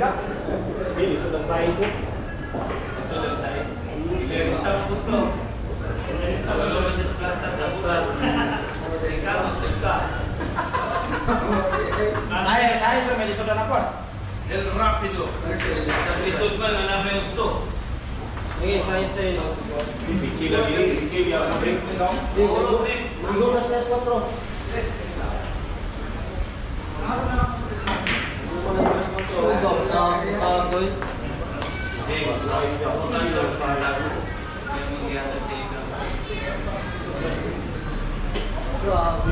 Dili sa size eh. Gusto lang size. Ilerista mo to. Wala mo siya sa plaster sa bulan. Ikaw, magtagka. Saya, saya sa may lisod na po. El Rapido. Sa lisod man nga namin ukso. Sige, saya sa Kila dili, kila ang break. Puro din. Ligo na stress 4. Eh, ako tayo sa lago. Yung mangyari sa ikaw. Grabe.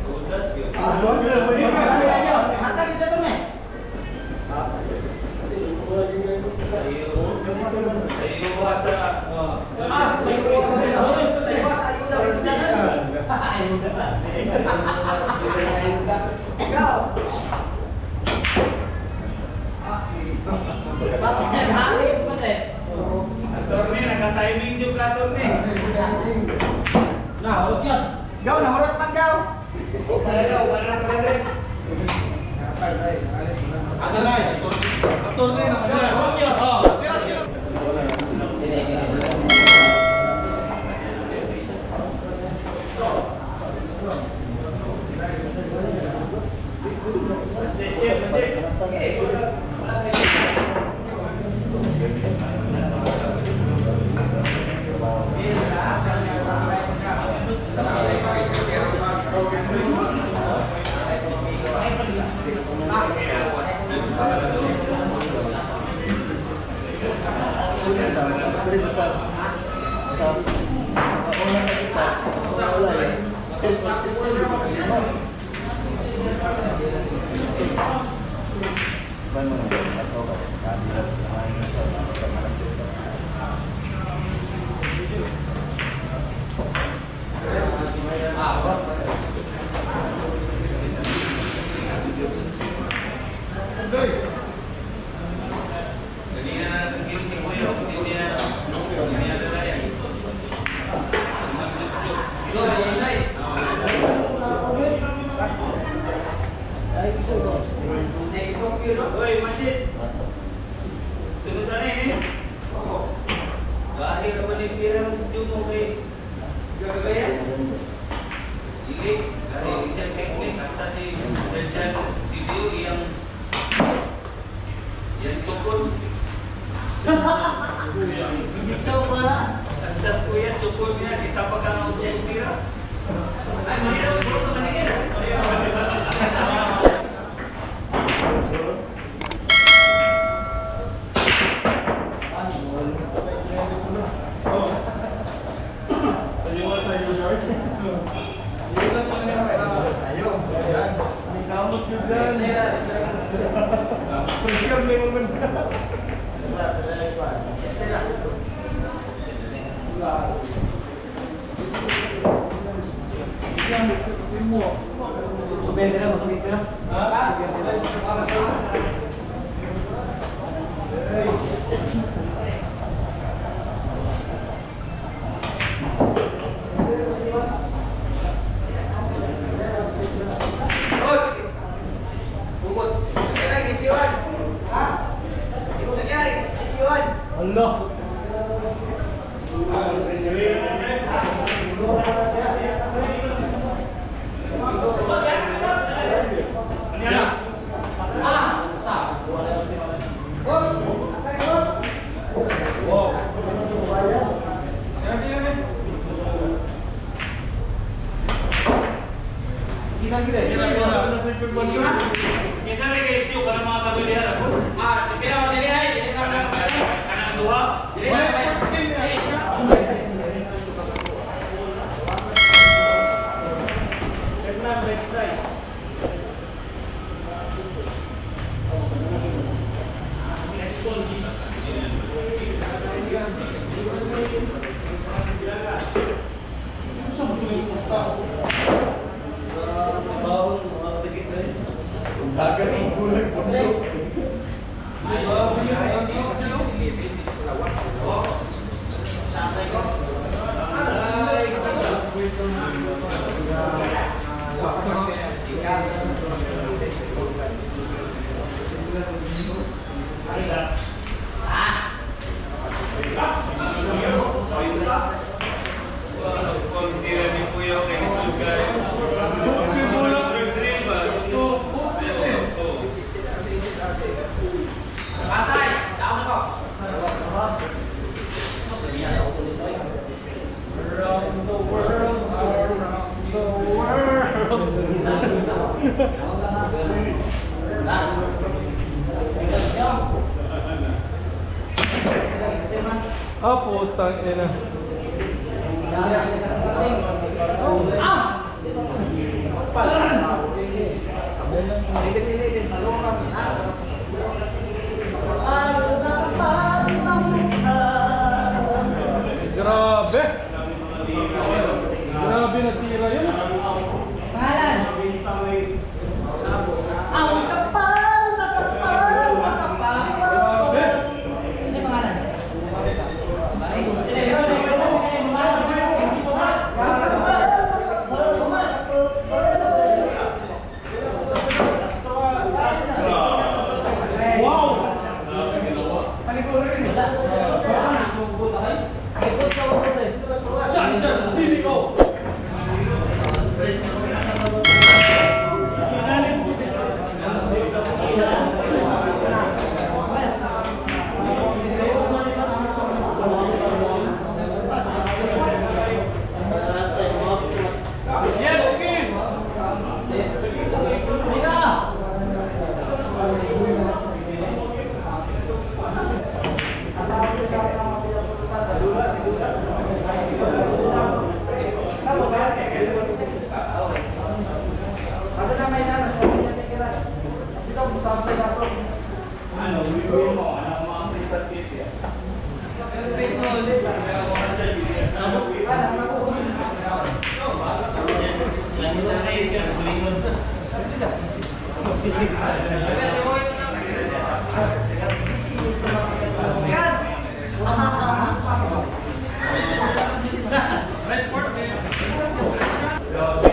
Udas yun. Ayuha sa. Attorney, naka-timing yung ka, attorney. Gaw, nahurot man gaw. Attorney, naka-timing. Pero basta sa makauna na kita sa wala eh. Step by step ko yung mo. Ban mo na ato ka. Kami lang kumain sa sa malas tres. Kanina na nag-game si Kuya, hindi niya, hindi niya nalaya. Mag-joke-joke. Uy, Majid! Tunod na rin eh. Dahil naman yung tira ng studio mo kay Ili. Dahil isang technique, hasta si Sergeant si Leo, iyang yan sukod. Hasta kuya, sukod niya, kita pa ka ng utos tira. Tayo. Yan. Kamot yun dyan. Pressure may moment. Subente na, masubente na. Allah. Kinsa rin kay issue ka ng mga kagalihan ako? Kanang duha? Left size. Bawon, mga katikit na yun. Dagat ang gulay bundok. Sakto na. Kung tira ni Kuya kay Sulgay. Drill ba? Oo. Patay! Down ako! Around the world, around the world. Ah, putang ina. Grabe! Grabe na tira yun. Pangalan? Ang kapal na kapal na kapal. Grabe! Ano yung pangalan? Wow! Chan Chan Silico! Yes, Kim! Ano, wiwi mo, anak mo ang pripatit eh. Kailangan na kayo, kailangan hulingon. Grabe,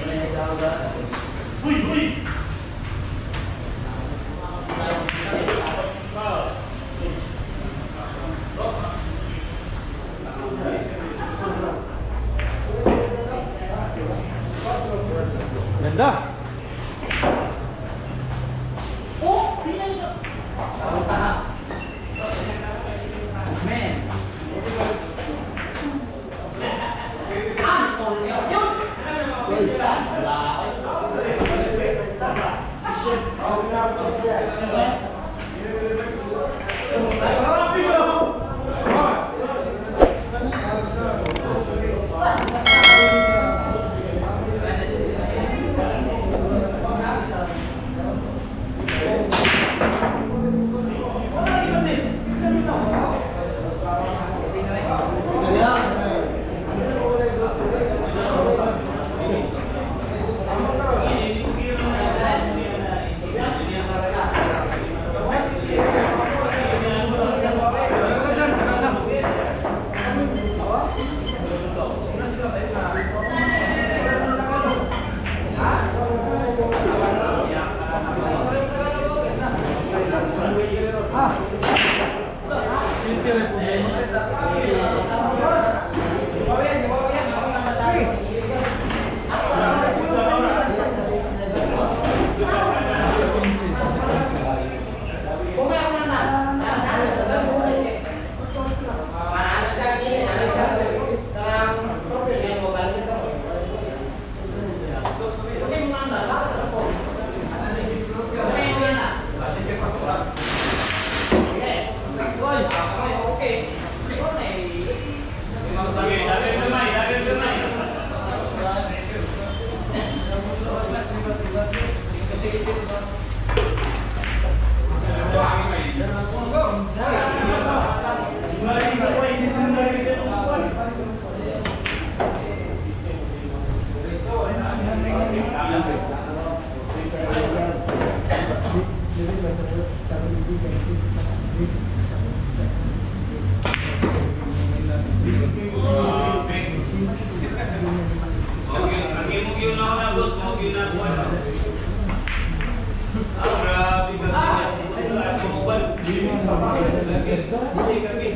illegal. Uy, uy! Ganda! Grabe. Okay, ang imong yun ako na, boss. Mao yun na ako, ano. Ah, grabe ka. Umuban. Dili kami.